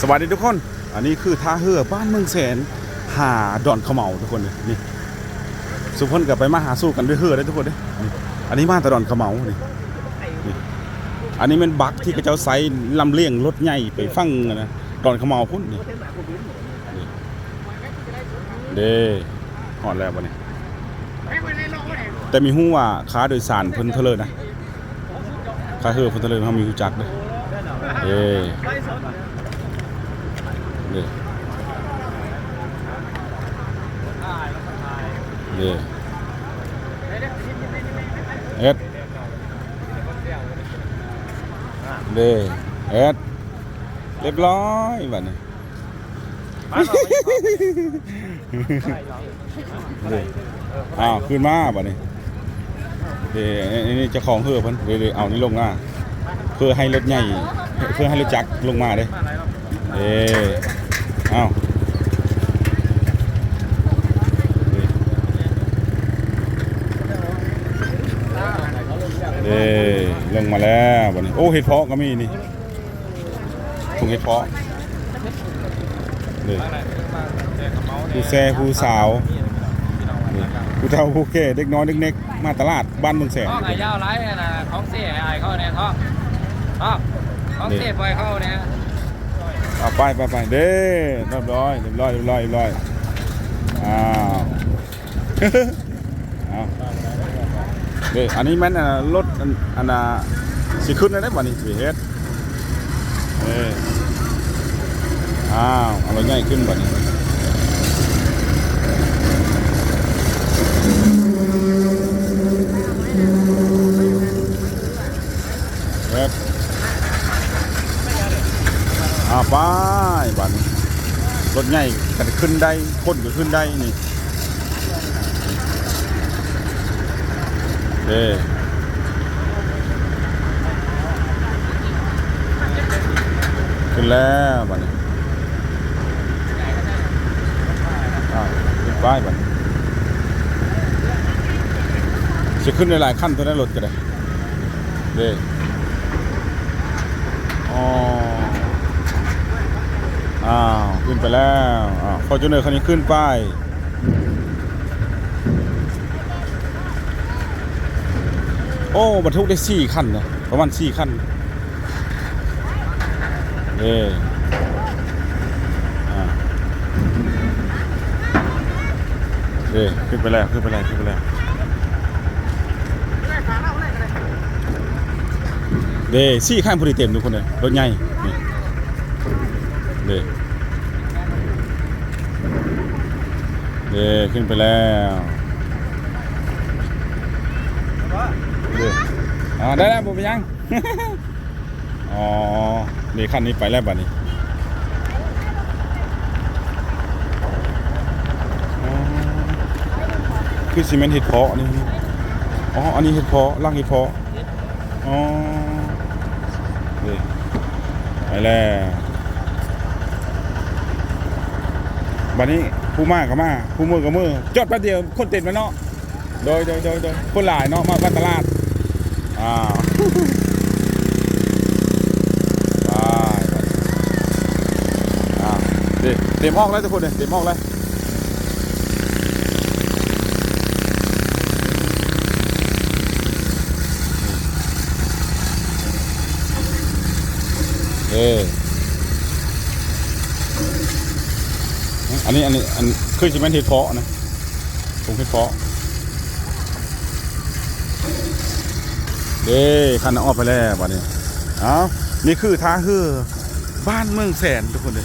ສະບາຍດີທຸກຄົນ ອັນນີ້ຄືທ່າເຮືອບ້ານເມືອງແສນ ຫາດອນຂະເໝົາທຸກຄົນເດີ. ນີ້ ຊຸມເພິ່ນກໍໄປມາຫາສູ່ກັນດ້ວຍເຮືອເດ້ທຸກຄົນເດ້. ນີ້ ອັນນີ້ມາແຕ່ດອນຂະເໝົານີ້. ນີ້ ອັນນີ້ແມ່ນບັກທີ່ເຂົາເຈົ້າໃຊ້ລຳລຽງລົດໃຫຍ່ໄປຝັ່ງ ອັນນະ ດອນຂະເໝົາພຸ້ນນີ້. ນີ້ ເດ້ ຮອດແລ້ວບັດນີ້ ແຕ່ມີຮູ້ວ່າຄ່າໂດຍສານເພິ່ນເທົ່າເລີນະ ຄ່າເຮືອເພິ່ນເທົ່າເລີນ ເຮົາມີຮູ້ຈັກເດ້. ເດ້ ເດ້ ເດ້ ເຮັດ ເດ້ ເຮັດ ຮຽບຮ້ອຍບັດນີ້. ເດ້ ອ້າວ ຂຶ້ນມາບັດນີ້. ເດ້ ອັນນີ້ເຈົ້າຂອງເຮືອເພິ່ນ ເດ້ ເດ້ ເອົານີ້ລົງມາ ເພື່ອໃຫ້ລົດໃຫຍ່ ເພື່ອໃຫ້ລົດຈັກລົງມາເດ້. ເດ້ ອ້າວ ເດ້ ລົງມາແລ້ວບັດນີ້. ໂອ້ ເຫັດເຜາະກໍມີນີ້. ຖົງເຫັດເຜາະ ນີ້ ຜູ້ແຊຜູ້ສາວ ນີ້ ຜູ້ເຖົ້າຜູ້ແກ່ ເດັກນ້ອຍເດັກເນັກ ມາຕະຫຼາດບ້ານເມືອງແສນ. ຂອງໃຫ້ຍາວຫຼາຍຫັ້ນນະ ຂອງເຊໃຫ້ອ້າຍເຂົາແດ່ ຂອງ ຂອງເຊປ່ອຍເຂົາແດ່. ເອົາໄປ ໄປ ໄປ ເດ້ ຮຽບຮ້ອຍ ຮຽບຮ້ອຍ ຮຽບຮ້ອຍ ຮຽບຮ້ອຍ. ອ້າວ ເອົາ ເດ້ ອັນນີ້ແມ່ນ ອັນ ລົດ ອັນ ອັນ ຊິຂຶ້ນແລ້ວເດ້ບັດນີ້ ຊິເຮັດ ເອີ ອ້າວ ເອົາລົດໃຫຍ່ຂຶ້ນບັດນີ້. ເອີ ອ່າ ໄປ ບັດນີ້ ລົດໃຫຍ່ກໍຂຶ້ນໄດ້ ຄົນກໍຂຶ້ນໄດ້ນີ້ ເດ້ ຂຶ້ນແລ້ວບັດນີ້. ອ້າວ ຂຶ້ນໄປບັດນີ້ ຊິຂຶ້ນໄດ້ຫຼາຍຄັນເທົ່າໃດ ລົດກໍໄດ້ ເດ້ ອໍ ອ້າວ ຂຶ້ນໄປແລ້ວ ອ້າວ ຟໍຈູນເນີຄັນນີ້ຂຶ້ນໄປ. ໂອ້ ບັນທຸກໄດ້ສີ່ຄັນເນາະ ປະມານສີ່ຄັນ. ເອີ ອ່າ ເອີ ຂຶ້ນໄປແລ້ວ ຂຶ້ນໄປແລ້ວ ຂຶ້ນໄປແລ້ວ ເດ້ ສີ່ຄັນພໍດີເຕັມທຸກຄົນເອີຍ ລົດໃຫຍ່ນີ້ ເດ້ ເດ້ ຂຶ້ນໄປແລ້ວ ເດ້ ອ່າ ໄດ້ແລ້ວ ບໍ່ເປັນຫຍັງ. ອໍ ນີ້ ຄັນນີ້ໄປແລ້ວບັດນີ້. ອໍ ຄືຊິແມ່ນເຫັດເຜາະນີ້. ອໍ ອັນນີ້ເຫັດເຜາະ ຫຼັງເຫັດເຜາະ. ອໍ ນີ້ ໄປແລ້ວ. ບັດນີ້ຜູ້ມາກໍມາ ຜູ້ເມືອກໍເມືອ ຈອດແປັບດຽວ ຄົນເຕັມແລ້ວເນາະ. ໂດຍ ໂດຍ ໂດຍ ໂດຍ ຄົນຫຼາຍເນາະ ມາ ມາຕະຫຼາດ. ອ້າວ ໄປ ໄປ ອ້າວ ເດ້ ເຕັມອອກແລ້ວທຸກຄົນເດ້ ເຕັມອອກແລ້ວ. ເອີ ອັນນີ້ ອັນນີ້ ອັນ ຄືຊິແມ່ນເຫັດເຜາະນະ ຜົງເຫັດເຜາະ. ເດ້ ຄັນອອກໄປແລ້ວບັດນີ້. ເອົ້າ ນີ້ຄືທ່າເຮືອບ້ານເມືອງແສນທຸກຄົນເດີ.